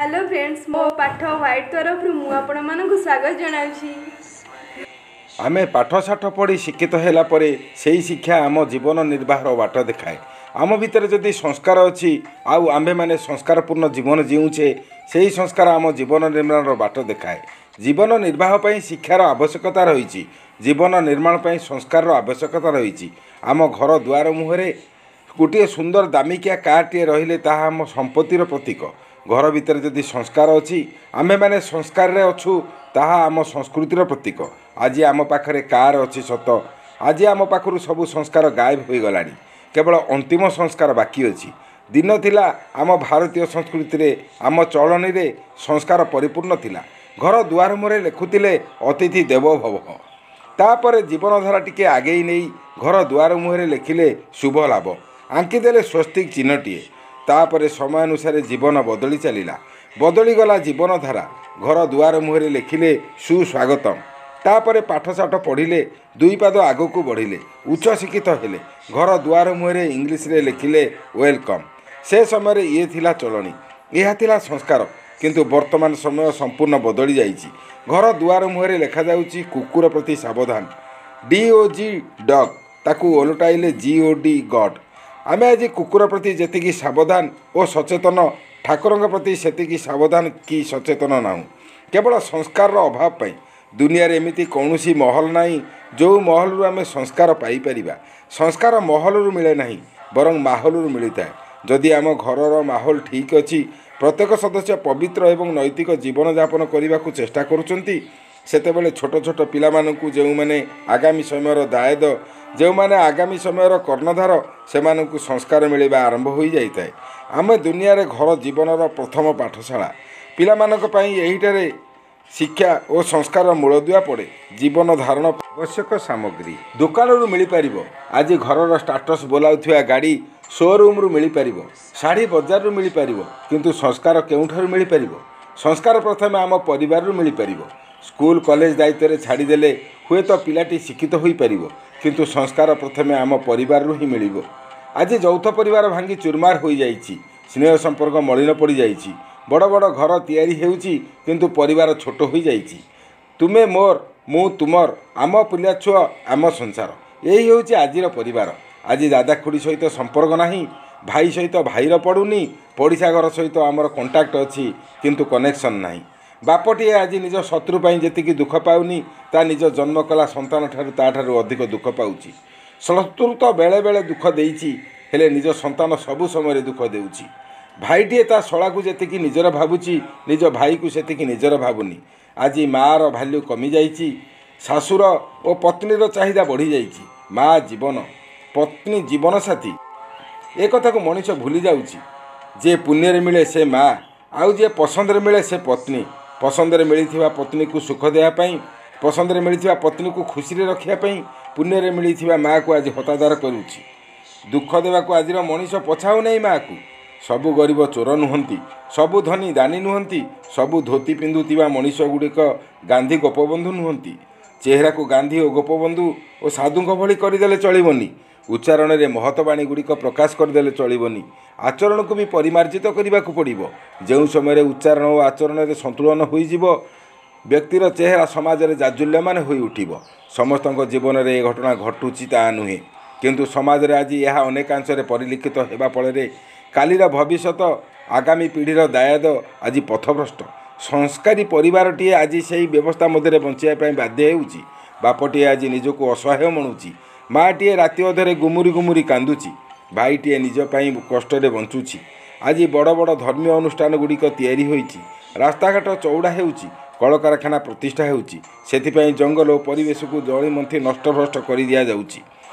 Hello friends, ମୋ ପାଠ white ତରଫରୁ ମୁଁ ଆପଣମାନଙ୍କୁ ସ୍ୱାଗତ ଜଣାଉଛି। ଆମେ ପାଠଶାଠ ପଢ଼ି ଶିକ୍ଷିତ ହେଲା ପରେ ସେହି ଶିକ୍ଷା ଆମ ଜୀବନ ନିର୍ବାହର ବାଟ ଦେଖାଏ। ଆମ ଭିତରେ ଯଦି ସଂସ୍କାର ଅଛି ଆଉ ଆମ୍ଭେମାନେ ସଂସ୍କାରପୂର୍ଣ୍ଣ ଜୀବନ ଜିଉଁଛେ, ସେହି ସଂସ୍କାର ଆମ ଜୀବନ ନିର୍ମାଣର ବାଟ ଦେଖାଏ। ଜୀବନ ନିର୍ବାହ ପାଇଁ ଶିକ୍ଷାର ଆବଶ୍ୟକତା ରହିଛି, ଜୀବନ ନିର୍ମାଣ ପାଇଁ ସଂସ୍କାରର ଆବଶ୍ୟକତା ରହିଛି। ଆମ ଘର ଦୁଆର ମୁହଁରେ ଗୋଟିଏ ସୁନ୍ଦର ଦାମିକିଆ କାର୍ଟିଏ ରହିଲେ ତାହା ଆମ ସମ୍ପତ୍ତିର ପ୍ରତୀକ। ଘର ଭିତରେ ଯଦି ସଂସ୍କାର ଅଛି, ଆମ୍ଭେମାନେ ସଂସ୍କାରରେ ଅଛୁ, ତାହା ଆମ ସଂସ୍କୃତିର ପ୍ରତୀକ। ଆଜି ଆମ ପାଖରେ କାର୍ ଅଛି ସତ, ଆଜି ଆମ ପାଖରୁ ସବୁ ସଂସ୍କାର ଗାୟବ ହୋଇଗଲାଣି, କେବଳ ଅନ୍ତିମ ସଂସ୍କାର ବାକି ଅଛି। ଦିନ ଥିଲା ଆମ ଭାରତୀୟ ସଂସ୍କୃତିରେ, ଆମ ଚଳଣିରେ ସଂସ୍କାର ପରିପୂର୍ଣ୍ଣ ଥିଲା। ଘର ଦୁଆର ମୁହଁରେ ଲେଖୁଥିଲେ ଅତିଥି ଦେବୋ ଭବଃ। ତାପରେ ଜୀବନଧାରା ଟିକେ ଆଗେଇ ନେଇ ଘର ଦୁଆର ମୁହଁରେ ଲେଖିଲେ ଶୁଭ ଲାଭ, ଆଙ୍କିଦେଲେ ସ୍ୱସ୍ତିକ ଚିହ୍ନଟିଏ। ତାପରେ ସମୟାନୁସାରେ ଜୀବନ ବଦଳି ଚାଲିଲା, ବଦଳିଗଲା ଜୀବନଧାରା। ଘର ଦୁଆର ମୁହଁରେ ଲେଖିଲେ ସୁସ୍ୱାଗତମ। ତାପରେ ପାଠଶାଠ ପଢ଼ିଲେ, ଦୁଇ ପାଦ ଆଗକୁ ବଢ଼ିଲେ, ଉଚ୍ଚ ଶିକ୍ଷିତ ହେଲେ, ଘର ଦୁଆର ମୁହଁରେ ଇଂଲିଶରେ ଲେଖିଲେ welcome. ସେ ସମୟରେ ଇଏ ଥିଲା ଚଳଣି, ଏହା ଥିଲା ସଂସ୍କାର। କିନ୍ତୁ ବର୍ତ୍ତମାନ ସମୟ ସମ୍ପୂର୍ଣ୍ଣ ବଦଳି ଯାଇଛି। ଘର ଦୁଆର ମୁହଁରେ ଲେଖାଯାଉଛି କୁକୁର ପ୍ରତି ସାବଧାନ, ଡି ଓ ଜି ଡଗ୍, ତାକୁ ଓଲଟାଇଲେ ଜି ଓ ଡି ଗଡ୍। ଆମେ ଆଜି କୁକୁର ପ୍ରତି ଯେତିକି ସାବଧାନ ଓ ସଚେତନ, ଠାକୁରଙ୍କ ପ୍ରତି ସେତିକି ସାବଧାନ କି ସଚେତନ ନାହୁଁ, କେବଳ ସଂସ୍କାରର ଅଭାବ ପାଇଁ। ଦୁନିଆରେ ଏମିତି କୌଣସି ମହଲ ନାହିଁ ଯେଉଁ ମହଲରୁ ଆମେ ସଂସ୍କାର ପାଇପାରିବା। ସଂସ୍କାର ମହଲରୁ ମିଳେ ନାହିଁ, ବରଂ ମାହୋଲରୁ ମିଳିଥାଏ। ଯଦି ଆମ ଘରର ମାହୋଲ ଠିକ୍ ଅଛି, ପ୍ରତ୍ୟେକ ସଦସ୍ୟ ପବିତ୍ର ଏବଂ ନୈତିକ ଜୀବନଯାପନ କରିବାକୁ ଚେଷ୍ଟା କରୁଛନ୍ତି, ସେତେବେଳେ ଛୋଟ ଛୋଟ ପିଲାମାନଙ୍କୁ, ଯେଉଁମାନେ ଆଗାମୀ ସମୟର ଦାୟଦ, ଯେଉଁମାନେ ଆଗାମୀ ସମୟର କର୍ଣ୍ଣଧାର, ସେମାନଙ୍କୁ ସଂସ୍କାର ମିଳିବା ଆରମ୍ଭ ହୋଇଯାଇଥାଏ। ଆମେ ଦୁନିଆରେ ଘର ଜୀବନର ପ୍ରଥମ ପାଠଶାଳା। ପିଲାମାନଙ୍କ ପାଇଁ ଏହିଠାରେ ଶିକ୍ଷା ଓ ସଂସ୍କାରର ମୂଳଦୁଆ ପଡ଼େ। ଜୀବନ ଧାରଣ ଆବଶ୍ୟକ ସାମଗ୍ରୀ ଦୋକାନରୁ ମିଳିପାରିବ, ଆଜି ଘରର ଷ୍ଟାଟସ୍ ବୋଲାଉଥିବା ଗାଡ଼ି ସୋରୁମ୍ରୁ ମିଳିପାରିବ, ଶାଢ଼ୀ ବଜାରରୁ ମିଳିପାରିବ, କିନ୍ତୁ ସଂସ୍କାର କେଉଁଠାରୁ ମିଳିପାରିବ? ସଂସ୍କାର ପ୍ରଥମେ ଆମ ପରିବାରରୁ ମିଳିପାରିବ। ସ୍କୁଲ କଲେଜ ଦାୟିତ୍ୱରେ ଛାଡ଼ିଦେଲେ ହୁଏତ ପିଲାଟି ଶିକ୍ଷିତ ହୋଇପାରିବ, କିନ୍ତୁ ସଂସ୍କାର ପ୍ରଥମେ ଆମ ପରିବାରରୁ ହିଁ ମିଳିବ। ଆଜି ଯୌଥ ପରିବାର ଭାଙ୍ଗି ଚୁରମାର ହୋଇଯାଇଛି, ସ୍ନେହ ସମ୍ପର୍କ ମଳିନ ପଡ଼ିଯାଇଛି। ବଡ଼ ବଡ଼ ଘର ତିଆରି ହେଉଛି, କିନ୍ତୁ ପରିବାର ଛୋଟ ହୋଇଯାଇଛି। ତୁମେ ମୋର, ମୁଁ ତୁମର, ଆମ ପିଲା ଛୁଆ, ଆମ ସଂସାର, ଏହି ହେଉଛି ଆଜିର ପରିବାର। ଆଜି ଦାଦା ଖୁଡ଼ି ସହିତ ସମ୍ପର୍କ ନାହିଁ, ଭାଇ ସହିତ ଭାଇର ପଡ଼ୁନି, ପଡ଼ିଶା ଘର ସହିତ ଆମର କଣ୍ଟାକ୍ଟ ଅଛି କିନ୍ତୁ କନେକ୍ସନ୍ ନାହିଁ। ବାପଟିଏ ଆଜି ନିଜ ଶତ୍ରୁ ପାଇଁ ଯେତିକି ଦୁଃଖ ପାଉନି, ତା ନିଜ ଜନ୍ମ କଲା ସନ୍ତାନ ଠାରୁ ତା'ଠାରୁ ଅଧିକ ଦୁଃଖ ପାଉଛି। ଶତ୍ରୁ ତ ବେଳେବେଳେ ଦୁଃଖ ଦେଇଛି, ହେଲେ ନିଜ ସନ୍ତାନ ସବୁ ସମୟରେ ଦୁଃଖ ଦେଉଛି। ଭାଇଟିଏ ତା ଶଳାକୁ ଯେତିକି ନିଜର ଭାବୁଛି, ନିଜ ଭାଇକୁ ସେତିକି ନିଜର ଭାବୁନି। ଆଜି ମାଆର ଭାଲ୍ୟୁ କମିଯାଇଛି, ଶାଶୁର ଓ ପତ୍ନୀର ଚାହିଦା ବଢ଼ିଯାଇଛି। ମା ଜୀବନ, ପତ୍ନୀ ଜୀବନସାଥୀ, ଏ କଥାକୁ ମଣିଷ ଭୁଲି ଯାଉଛି। ଯିଏ ପୁଣ୍ୟରେ ମିଳେ ସେ ମା, ଆଉ ଯିଏ ପସନ୍ଦରେ ମିଳେ ସେ ପତ୍ନୀ। ପସନ୍ଦରେ ମିଳିଥିବା ପତ୍ନୀକୁ ସୁଖ ଦେବା ପାଇଁ, ପସନ୍ଦରେ ମିଳିଥିବା ପତ୍ନୀକୁ ଖୁସିରେ ରଖିବା ପାଇଁ ପୁଣ୍ୟରେ ମିଳିଥିବା ମାଆକୁ ଆଜି ହତାଦର କରୁଛି। ଦୁଃଖ ଦେବାକୁ ଆଜିର ମଣିଷ ପଛାଉ ନାହିଁ ମାଆକୁ। ସବୁ ଗରିବ ଚୋର ନୁହନ୍ତି, ସବୁ ଧନୀ ଦାନୀ ନୁହନ୍ତି, ସବୁ ଧୋତି ପିନ୍ଧୁଥିବା ମଣିଷ ଗୁଡ଼ିକ ଗାନ୍ଧୀ ଗୋପବନ୍ଧୁ ନୁହନ୍ତି। ଚେହେରାକୁ ଗାନ୍ଧୀ ଓ ଗୋପବନ୍ଧୁ ଓ ସାଧୁଙ୍କ ଭଳି କରିଦେଲେ ଚଳିବନି, ଉଚ୍ଚାରଣରେ ମହତବାଣୀ ଗୁଡ଼ିକ ପ୍ରକାଶ କରିଦେଲେ ଚଳିବନି, ଆଚରଣକୁ ବି ପରିମାର୍ଜିତ କରିବାକୁ ପଡ଼ିବ। ଯେଉଁ ସମୟରେ ଉଚ୍ଚାରଣ ଓ ଆଚରଣରେ ସନ୍ତୁଳନ ହୋଇଯିବ, ବ୍ୟକ୍ତିର ଚେହେରା ସମାଜରେ ଜାଜୁଲ୍ୟମାନ ହୋଇ ଉଠିବ। ସମସ୍ତଙ୍କ ଜୀବନରେ ଏ ଘଟଣା ଘଟୁଛି ତାହା ନୁହେଁ, କିନ୍ତୁ ସମାଜରେ ଆଜି ଏହା ଅନେକାଂଶରେ ପରିଲକ୍ଷିତ ହେବା ଫଳରେ କାଲିର ଭବିଷ୍ୟତ, ଆଗାମୀ ପିଢ଼ିର ଦାୟାଦ ଆଜି ପଥଭ୍ରଷ୍ଟ। ସଂସ୍କାରୀ ପରିବାରଟିଏ ଆଜି ସେହି ବ୍ୟବସ୍ଥା ମଧ୍ୟରେ ବଞ୍ଚିବା ପାଇଁ ବାଧ୍ୟ ହେଉଛି। ବାପଟିଏ ଆଜି ନିଜକୁ ଅସହାୟ ମଣୁଛି, ମାଆଟିଏ ରାତି ଅଧରେ ଗୁମୁରି ଗୁମୁରି କାନ୍ଦୁଛି, ଭାଇଟିଏ ନିଜ ପାଇଁ କଷ୍ଟରେ ବଞ୍ଚୁଛି। ଆଜି ବଡ଼ ବଡ଼ ଧର୍ମୀୟ ଅନୁଷ୍ଠାନ ଗୁଡ଼ିକ ତିଆରି ହୋଇଛି, ରାସ୍ତାଘାଟ ଚଉଡ଼ା ହେଉଛି, କଳକାରଖାନା ପ୍ରତିଷ୍ଠା ହେଉଛି, ସେଥିପାଇଁ ଜଙ୍ଗଲ ଓ ପରିବେଶକୁ ଜଳି ମନ୍ଥି ନଷ୍ଟଭ୍ରଷ୍ଟ କରିଦିଆଯାଉଛି।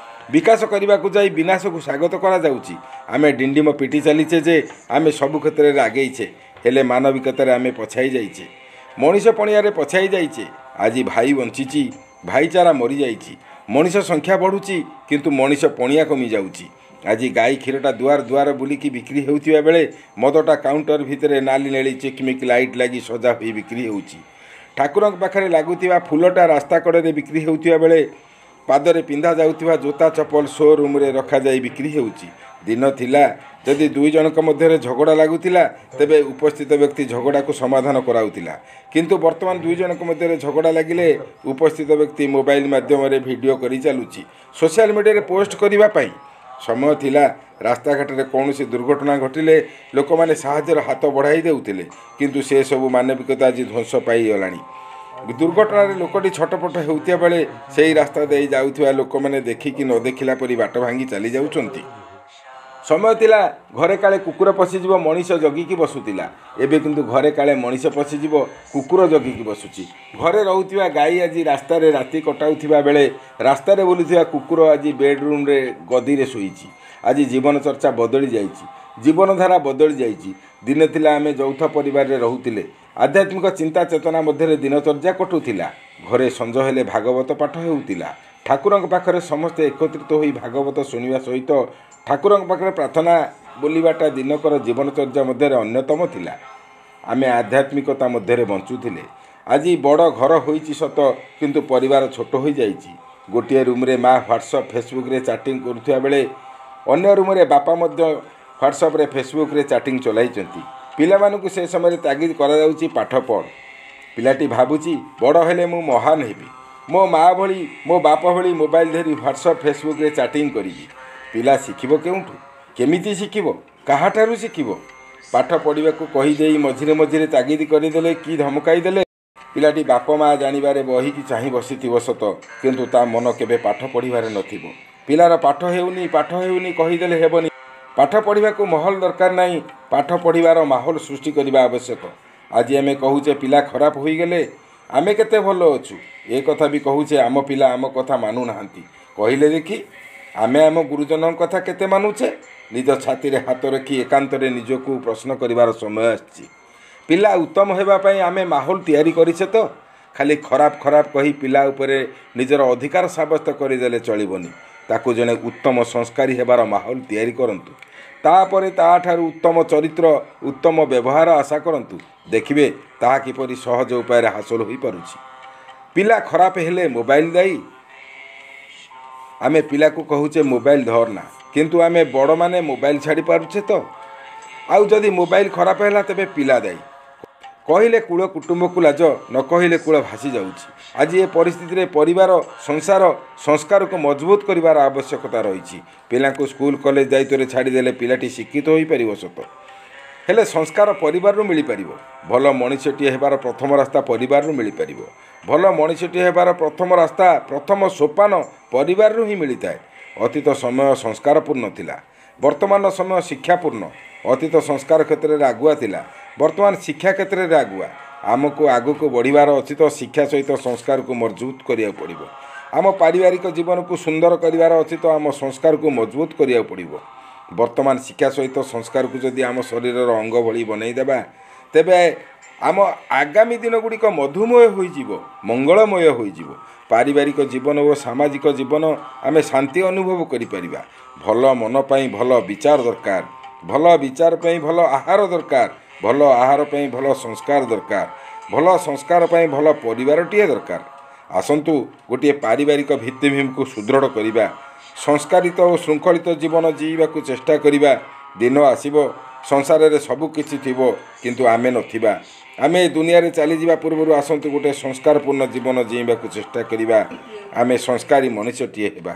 ବିକାଶ କରିବାକୁ ଯାଇ ବିନାଶକୁ ସ୍ୱାଗତ କରାଯାଉଛି। ଆମେ ଡିଣ୍ଡିମ ପିଟି ଚାଲିଛେ ଯେ ଆମେ ସବୁ କ୍ଷେତ୍ରରେ ଆଗେଇଛେ, ହେଲେ ମାନବିକତାରେ ଆମେ ପଛାଇ ଯାଇଛେ, ମଣିଷ ପଣିଆରେ ପଛାଇ ଯାଇଛେ। ଆଜି ଭାଇ ବଞ୍ଚିଛି, ଭାଇଚାରା ମରିଯାଇଛି। ମଣିଷ ସଂଖ୍ୟା ବଢ଼ୁଛି, କିନ୍ତୁ ମଣିଷ ପଣିଆ କମିଯାଉଛି। ଆଜି ଗାଈ କ୍ଷୀରଟା ଦୁଆର ଦୁଆର ବୁଲିକି ବିକ୍ରି ହେଉଥିବା ବେଳେ ମଦଟା କାଉଣ୍ଟର ଭିତରେ ନାଲି ନେଳି ଚିକମିକ ଲାଇଟ୍ ଲାଗି ସଜା ହୋଇ ବିକ୍ରି ହେଉଛି। ଠାକୁରଙ୍କ ପାଖରେ ଲାଗୁଥିବା ଫୁଲଟା ରାସ୍ତା କଡ଼ରେ ବିକ୍ରି ହେଉଥିବା ବେଳେ ପାଦରେ ପିନ୍ଧା ଯାଉଥିବା ଜୋତା ଚପଲ ସୋରୁମ୍ରେ ରଖାଯାଇ ବିକ୍ରି ହେଉଛି। ଦିନ ଥିଲା ଯଦି ଦୁଇ ଜଣଙ୍କ ମଧ୍ୟରେ ଝଗଡ଼ା ଲାଗୁଥିଲା, ତେବେ ଉପସ୍ଥିତ ବ୍ୟକ୍ତି ଝଗଡ଼ାକୁ ସମାଧାନ କରାଉଥିଲା। କିନ୍ତୁ ବର୍ତ୍ତମାନ ଦୁଇ ଜଣଙ୍କ ମଧ୍ୟରେ ଝଗଡ଼ା ଲାଗିଲେ ଉପସ୍ଥିତ ବ୍ୟକ୍ତି ମୋବାଇଲ ମାଧ୍ୟମରେ ଭିଡ଼ିଓ କରି ଚାଲୁଛି ସୋସିଆଲ ମିଡ଼ିଆରେ ପୋଷ୍ଟ କରିବା ପାଇଁ। ସମୟ ଥିଲା ରାସ୍ତାଘାଟରେ କୌଣସି ଦୁର୍ଘଟଣା ଘଟିଲେ ଲୋକମାନେ ସାହାଯ୍ୟର ହାତ ବଢ଼ାଇ ଦେଉଥିଲେ, କିନ୍ତୁ ସେସବୁ ମାନବିକତା ଆଜି ଧ୍ୱଂସ ପାଇଗଲାଣି। ଦୁର୍ଘଟଣାରେ ଲୋକଟି ଛଟପଟ ହେଉଥିବା ବେଳେ ସେହି ରାସ୍ତା ଦେଇ ଯାଉଥିବା ଲୋକମାନେ ଦେଖିକି ନ ଦେଖିଲା ପରି ବାଟ ଭାଙ୍ଗି ଚାଲି ଯାଉଛନ୍ତି। ସମୟ ଥିଲା ଘରେ କାଳେ କୁକୁର ପଶିଯିବ, ମଣିଷ ଜଗିକି ବସୁଥିଲା। ଏବେ କିନ୍ତୁ ଘରେ କାଳେ ମଣିଷ ପଶିଯିବ, କୁକୁର ଜଗିକି ବସୁଛି। ଘରେ ରହୁଥିବା ଗାଈ ଆଜି ରାସ୍ତାରେ ରାତି କଟାଉଥିବା ବେଳେ ରାସ୍ତାରେ ବୁଲୁଥିବା କୁକୁର ଆଜି ବେଡ଼ରୁମ୍ରେ ଗଦିରେ ଶୋଇଛି। ଆଜି ଜୀବନ ଚର୍ଚ୍ଚା ବଦଳି ଯାଇଛି, ଜୀବନଧାରା ବଦଳି ଯାଇଛି। ଦିନେ ଥିଲା ଆମେ ଯୌଥ ପରିବାରରେ ରହୁଥିଲେ, ଆଧ୍ୟାତ୍ମିକ ଚିନ୍ତା ଚେତନା ମଧ୍ୟରେ ଦିନଚର୍ଯ୍ୟା କଟୁଥିଲା। ଘରେ ସଞ୍ଜ ହେଲେ ଭାଗବତ ପାଠ ହେଉଥିଲା। ଠାକୁରଙ୍କ ପାଖରେ ସମସ୍ତେ ଏକତ୍ରିତ ହୋଇ ଭାଗବତ ଶୁଣିବା ସହିତ ଠାକୁରଙ୍କ ପାଖରେ ପ୍ରାର୍ଥନା ବୋଲିବାଟା ଦିନକର ଜୀବନଚର୍ଯ୍ୟା ମଧ୍ୟରେ ଅନ୍ୟତମ ଥିଲା। ଆମେ ଆଧ୍ୟାତ୍ମିକତା ମଧ୍ୟରେ ବଞ୍ଚୁଥିଲେ। ଆଜି ବଡ଼ ଘର ହୋଇଛି ସତ, କିନ୍ତୁ ପରିବାର ଛୋଟ ହୋଇଯାଇଛି। ଗୋଟିଏ ରୁମ୍ରେ ମା ହ୍ୱାଟ୍ସଅପ୍ ଫେସବୁକ୍ରେ ଚାଟିଂ କରୁଥିବା ବେଳେ ଅନ୍ୟ ରୁମ୍ରେ ବାପା ମଧ୍ୟ ହ୍ୱାଟ୍ସଅପ୍ରେ ଫେସବୁକ୍ରେ ଚାଟିଂ ଚଲାଇଛନ୍ତି। ପିଲାମାନଙ୍କୁ ସେ ସମୟରେ ତାଗିଦ କରାଯାଉଛି ପାଠ ପଢ଼। ପିଲାଟି ଭାବୁଛି ବଡ଼ ହେଲେ ମୁଁ ମହାନ ହେବି, ମୋ ମା ଭଳି ମୋ ବାପା ଭଳି ମୋବାଇଲ ଧରି ହ୍ୱାଟ୍ସଅପ୍ ଫେସବୁକ୍ରେ ଚାଟିଂ କରିବି। ପିଲା ଶିଖିବ କେଉଁଠୁ? କେମିତି ଶିଖିବ? କାହାଠାରୁ ଶିଖିବ? ପାଠ ପଢ଼ିବାକୁ କହିଦେଇ ମଝିରେ ମଝିରେ ତାଗିଦ କରିଦେଲେ କି ଧମକାଇ ଦେଲେ ପିଲାଟି ବାପା ମା ଜାଣିବାରେ ବହିକି ଚାହିଁ ବସିଥିବ ସତ, କିନ୍ତୁ ତା ମନ କେବେ ପାଠ ପଢ଼ିବାରେ ନଥିବ। ପିଲାର ପାଠ ହେଉନି, ପାଠ ହେଉନି କହିଦେଲେ ହେବନି। ପାଠ ପଢ଼ିବାକୁ ମହଲ ଦରକାର ନାହିଁ, ପାଠ ପଢ଼ିବାର ମାହୋଲ ସୃଷ୍ଟି କରିବା ଆବଶ୍ୟକ। ଆଜି ଆମେ କହୁଛେ ପିଲା ଖରାପ ହୋଇଗଲେ ଆମେ କେତେ ଭଲ ଅଛୁ, ଏ କଥା ବି କହୁଛେ ଆମ ପିଲା ଆମ କଥା ମାନୁନାହାନ୍ତି। କହିଲେ ଦେଖି ଆମେ ଆମ ଗୁରୁଜନଙ୍କ କଥା କେତେ ମାନୁଛେ? ନିଜ ଛାତିରେ ହାତ ରଖି ଏକାନ୍ତରେ ନିଜକୁ ପ୍ରଶ୍ନ କରିବାର ସମୟ ଆସିଛି। ପିଲା ଉତ୍ତମ ହେବା ପାଇଁ ଆମେ ମାହୋଲ ତିଆରି କରିଛେ ତ? ଖାଲି ଖରାପ ଖରାପ କହି ପିଲା ଉପରେ ନିଜର ଅଧିକାର ସାବ୍ୟସ୍ତ କରିଦେଲେ ଚଳିବନି। ତାକୁ ଜଣେ ଉତ୍ତମ ସଂସ୍କାରୀ ହେବାର ମାହୋଲ ତିଆରି କରନ୍ତୁ, ତାପରେ ତାଠାରୁ ଉତ୍ତମ ଚରିତ୍ର, ଉତ୍ତମ ବ୍ୟବହାର ଆଶା କରନ୍ତୁ। ଦେଖିବେ ତାହା କିପରି ସହଜ ଉପାୟରେ ହାସଲ ହୋଇପାରୁଛି। ପିଲା ଖରାପ ହେଲେ ମୋବାଇଲ ଦାୟୀ। ଆମେ ପିଲାକୁ କହୁଛେ ମୋବାଇଲ ଧରନା, କିନ୍ତୁ ଆମେ ବଡ଼ମାନେ ମୋବାଇଲ ଛାଡ଼ି ପାରୁଛେ ତ? ଆଉ ଯଦି ମୋବାଇଲ ଖରାପ ହେଲା ତେବେ ପିଲା ଦାୟୀ। କହିଲେ କୂଳ କୁଟୁମ୍ବକୁ ଲାଜ, ନ କହିଲେ କୂଳ ଭାସି ଯାଉଛି। ଆଜି ଏ ପରିସ୍ଥିତିରେ ପରିବାର, ସଂସାର, ସଂସ୍କାରକୁ ମଜବୁତ କରିବାର ଆବଶ୍ୟକତା ରହିଛି। ପିଲାଙ୍କୁ ସ୍କୁଲ କଲେଜ ଦାୟିତ୍ୱରେ ଛାଡ଼ିଦେଲେ ପିଲାଟି ଶିକ୍ଷିତ ହୋଇପାରିବ ସତ, ହେଲେ ସଂସ୍କାର ପରିବାରରୁ ମିଳିପାରିବ। ଭଲ ମଣିଷଟିଏ ହେବାର ପ୍ରଥମ ରାସ୍ତା ପରିବାରରୁ ମିଳିପାରିବ। ଭଲ ମଣିଷଟିଏ ହେବାର ପ୍ରଥମ ରାସ୍ତା, ପ୍ରଥମ ସୋପାନ ପରିବାରରୁ ହିଁ ମିଳିଥାଏ। ଅତୀତ ସମୟ ସଂସ୍କାରପୂର୍ଣ୍ଣ ଥିଲା, ବର୍ତ୍ତମାନର ସମୟ ଶିକ୍ଷାପୂର୍ଣ୍ଣ। ଅତୀତ ସଂସ୍କାର କ୍ଷେତ୍ରରେ ଆଗୁଆ ଥିଲା, ବର୍ତ୍ତମାନ ଶିକ୍ଷା କ୍ଷେତ୍ରରେ ଆଗୁଆ। ଆମକୁ ଆଗକୁ ବଢ଼ିବାର ଅଛି ତ ଶିକ୍ଷା ସହିତ ସଂସ୍କାରକୁ ମଜବୁତ କରିବାକୁ ପଡ଼ିବ। ଆମ ପାରିବାରିକ ଜୀବନକୁ ସୁନ୍ଦର କରିବାର ଅଛି ତ ଆମ ସଂସ୍କାରକୁ ମଜବୁତ କରିବାକୁ ପଡ଼ିବ। ବର୍ତ୍ତମାନ ଶିକ୍ଷା ସହିତ ସଂସ୍କାରକୁ ଯଦି ଆମ ଶରୀରର ଅଙ୍ଗ ଭଳି ବନେଇଦେବା, ତେବେ ଆମ ଆଗାମୀ ଦିନଗୁଡ଼ିକ ମଧୁମୟ ହୋଇଯିବ, ମଙ୍ଗଳମୟ ହୋଇଯିବ। ପାରିବାରିକ ଜୀବନ ଓ ସାମାଜିକ ଜୀବନ ଆମେ ଶାନ୍ତି ଅନୁଭବ କରିପାରିବା। ଭଲ ମନ ପାଇଁ ଭଲ ବିଚାର ଦରକାର, ଭଲ ବିଚାର ପାଇଁ ଭଲ ଆହାର ଦରକାର, ଭଲ ଆହାର ପାଇଁ ଭଲ ସଂସ୍କାର ଦରକାର, ଭଲ ସଂସ୍କାର ପାଇଁ ଭଲ ପରିବାରଟିଏ ଦରକାର। ଆସନ୍ତୁ ଗୋଟିଏ ପାରିବାରିକ ଭିତ୍ତିଭୂମିକୁ ସୁଦୃଢ଼ କରିବା, ସଂସ୍କାରିତ ଓ ଶୃଙ୍ଖଳିତ ଜୀବନ ଜିଇବାକୁ ଚେଷ୍ଟା କରିବା। ଦିନ ଆସିବ ସଂସାରରେ ସବୁ କିଛି ଥିବ, କିନ୍ତୁ ଆମେ ନଥିବା। ଆମେ ଏ ଦୁନିଆରେ ଚାଲିଯିବା ପୂର୍ବରୁ ଆସନ୍ତୁ ଗୋଟେ ସଂସ୍କାରପୂର୍ଣ୍ଣ ଜୀବନ ଜିଇବାକୁ ଚେଷ୍ଟା କରିବା। ଆମେ ସଂସ୍କାରୀ ମଣିଷଟିଏ ହେବା।